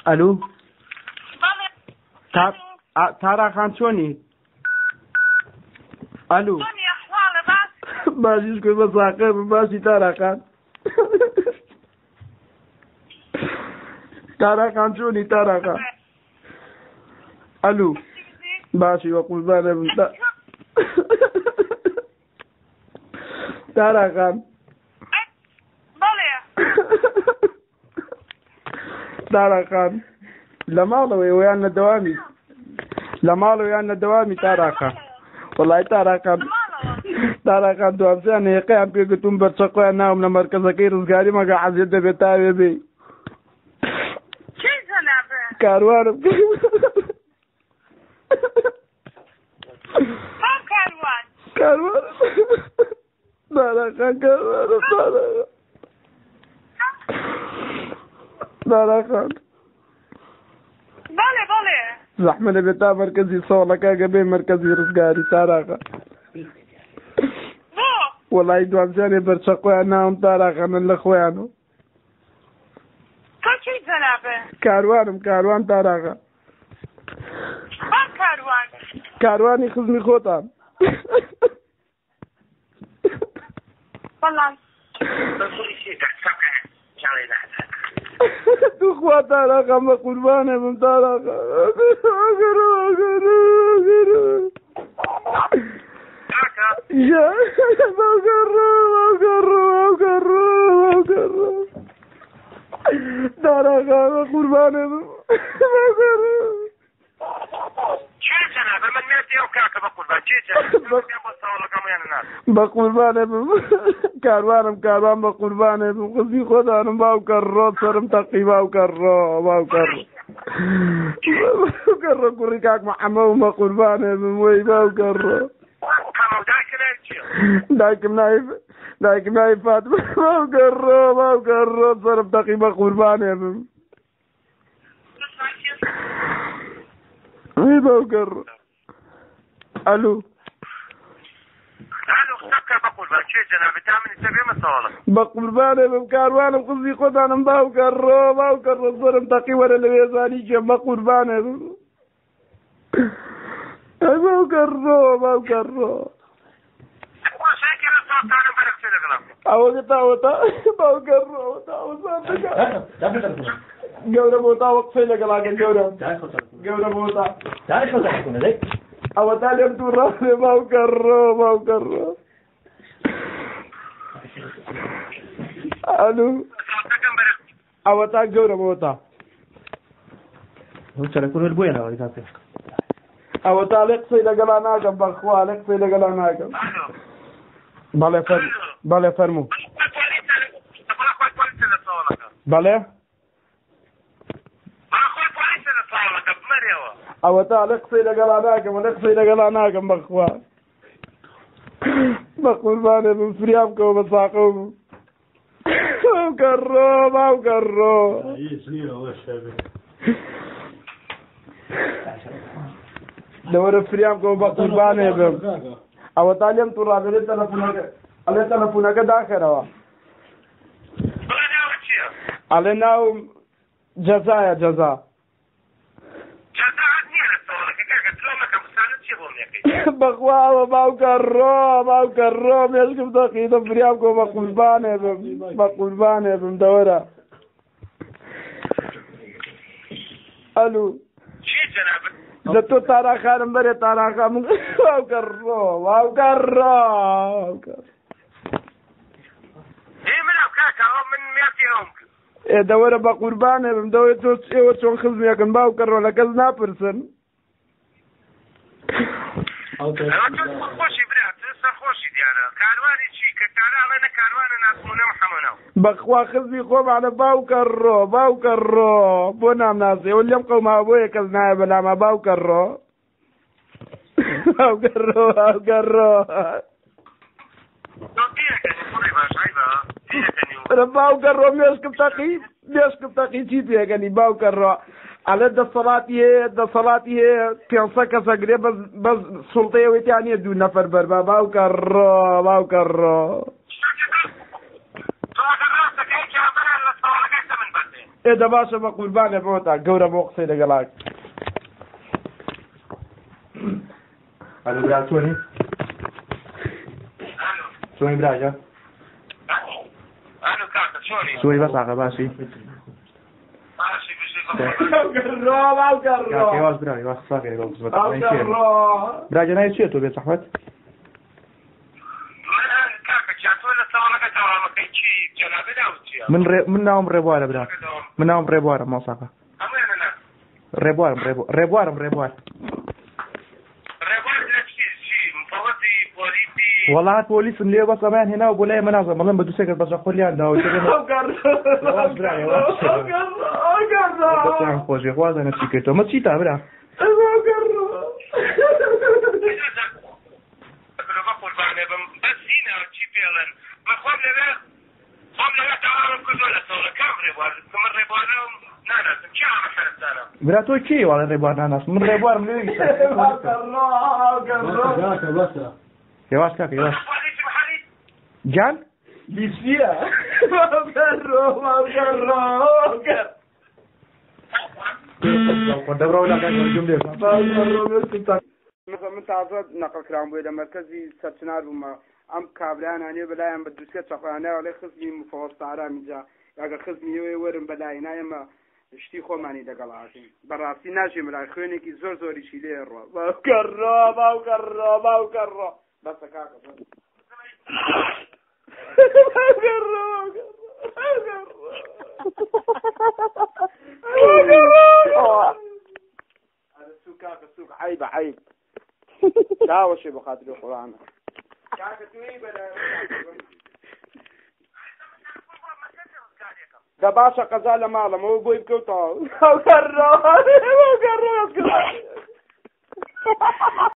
ئەلو تارا خان چۆنی؟ ئەلو باشیش کرد بە ساقە باشی تارا خان. تارا خان چۆنی تارا خان؟ ئەلو باشی وە قوربانە بم تارا خان. تارا خان لە ماڵەوەی ویان لە دەوامی؟ لە ماڵەوە یان لە دەوامی تارا خان؟ وەڵای تارا خان، تارا خان دوامسیان هێقەیان پێگرتوم، بەرچەقۆیان ناوم لە مەرکەزەکەی ڕزگاری مەگە عەزیەت دەبێت تاوێ بێ. کاروانم. کاروان تارا خان، کاروانم تارا خان، تارا خان. بەڵێ بەڵێ. زەحمە دەبێت تا مەرکەزی سەوڵەکە گە بێ مەرکەزی ڕزگاری تاراخە. وەڵی دوانجانێ بەرچەقۆیان ناوم تاراخەنن لە خۆیانەوە. کاروانم، کاروان تاراخە. کاروانی خزمی خۆتان. توخوا تاراخان بە قوربانێ بم تاراخان. تاراخان بە قوربانێ بم. بە قوربانێ بم کاروانم، کاروان بە قوربانێ بم خزمی خۆدانم. باوکە ڕۆ سەرم تەقی، باوکە ڕۆ، باوکە ڕۆ، باوکە ڕۆ، کوڕی کاک محەممەد بە قوربانێ بم. وەی باوکە ڕۆ. دایکم ناوی، دایکم ناوی فاتمە. باوکە ڕۆ، باوکە ڕۆ، سەرم تەقی بە قوربانێ بم. وی باوکە ڕۆ. ئەلو بە قوربانێ بم کاروانم خزمی خۆتانم. باوکە ڕۆ، باوکە ڕۆ، سەرم تەقی، وەرە لەوێ زانی کێم بە قوربانێ بم. ئەی باوکە ڕۆ، باوکە ڕۆ. ئەوە تاوەتا باوکە ڕۆ، تاوە گەورە بۆ تاوە قسەی لەگەڵاکە. گەورە، گەورە بۆ تا ئەوە تا لێم دوو ڕاێ. باوکە ڕۆ، باوکە ڕۆ. ئەلو ئەوە تا گەورە بۆ تا ئەوە تا لێ قسەی لەگەڵا ناکەم، بەخوا لێ قسەی لەگەڵا ناکەم. بەڵێ فەر، بەڵێ فەرموو. بەڵێ ئەوە تا لێ قسەی لەگەڵا ناکەم، لێ قسەی لەگەڵا ناکەم بەخوا. بە قوربانێ بم فریام بکەوە بە ساقە بم. باوکە ڕۆ، باوکە ڕۆ. دەوەرە فریام بکەوە بە قوربانێ بم. ئەوە تا لێم تو ڕابێت تەلەفۆنەکە، ئەڵێ تەلەفۆنەکە داخەرەوە. ئەڵێ ناوم جەزایە، جەزا. بەخواوە باوکە ڕۆ، باوکە ڕۆ، مێشکم دەقیدە، فریام کۆ بە قوربانێ بم، بە قوربانێ بم. دەوەرە. ئەلو لە تۆ تاراخانم بەرێ تاراخان. باوکە ڕۆ، باوکە ڕۆ، باوکە. ئێ دەوەرە بە قوربانێ بم. دەوەرە تۆ، ئێوە چۆن خزمێکن باوکە ڕۆ لە کەس ناپرسن؟ بەخوا خزمی خۆمانە باوکە ڕۆ، باوکە ڕۆ. بۆ نامناسێ؟ ئەوە لێم قەوما بۆیە کەس نایە بەلاما. باوکە ڕۆ، باوکە ڕۆ، باوکە ڕۆ. باوکە ڕۆ مێشکم تەقی، مێشکم تەقی. چی پێگەنی باوکە ڕۆ؟ ئەڵێ دەسەڵاتی هەیە، دەسەڵاتی هەیە، 500 کەسە گرێ، بەس بەس سوڵتەی ئەوەی تیا نییە دوو نەفەر بەربا. باوکە ڕۆ، باوکە ڕۆ. ئێ دە باشە بە قوربانێ بۆ تا گەورە بۆ قسەی لەگەڵا. ئەلو برا چۆنی؟ چۆنی براجە؟ ئەلو کاکە چۆنی؟ چۆنی بەس ئاغا باشی؟ باشی بژی باوکەڕۆ باوکەڕۆ هێواش برا هێواش ساغێ لەگەڵ خزمەت باوکەڕۆ براجە ناوی چییە تۆ بێ زەحمەت؟ من کاکە گیان تۆ لە ساڵەکە داوامەکەی چی جەنابی ناوت چییە؟ من ڕێ من ناوم ڕێبوارە برا من ناوم ڕێبوارە مامۆستاکە هەموویان ناس ڕێبوارم ڕێبوارم ڕێبوار ڕێبوار لە چی چی مفەوەزی پۆلیسی وەڵا پۆلیسم لێ بەس ئەمەیان هێناوە بۆ لای مەنازە بەڵێم بە دوو سێ کەس بەجە خۆلیان داوە باوکەڕۆ برا هێواش باوکەڕۆ دەستیان خۆشێ خوازانە چی کردەوە مە چیتا برا باوکەڕۆ بە قوربانێ بم بەس هینا چی پێڵێن من خۆم لەوێ خۆم لەوێ تەواوم کردووە لە سەوڵە کام ڕێبوار من ڕێبوارم ناناسم چی ئامە شەرەفدارە برا تۆ کێی واڵێ ڕێبوار ناناسم من ڕێبوارم لێ باوکەڕۆ باوکەڕۆ کاکە بەسە هێواش کاکە هێواش پۆلیسی محەلی گیان لیسیە باوکەڕۆ باوکەڕۆ باوکەڕۆ دەبڕەوە لا کاکە گوێم لێ بکە. باوکەڕۆ من تازە نەقل کرام بووی لە مەرکەزی سەرچنار بوومە ئەم کابرایان هەنێ بەلایەن بە دووسێ چەقۆیانەوە لێ خزمی مفەوەست ئارامی جا ئەگە خزمی ئێوەی وەرن بەلای نا ئێمە شتی خۆمانی لەگەڵ ئاکەین بەڕاستی ناژێ ملای خوێنێکی زۆر زۆریشی لێ ڕۆ باوکەڕۆ باوکەڕۆ باوکەڕۆ بەسە کاکە بەس. باوکەڕۆ باوکەڕۆ باوکەڕۆ ئەرە سوک کاکە سوک عەیبە عەیب داوەشێ بە خاتری قورئانە کاکە توی بەلای دە باشە قەزا لە ماڵەمەوە بۆی بکەوتەوە باوکەڕۆ باوکەڕۆ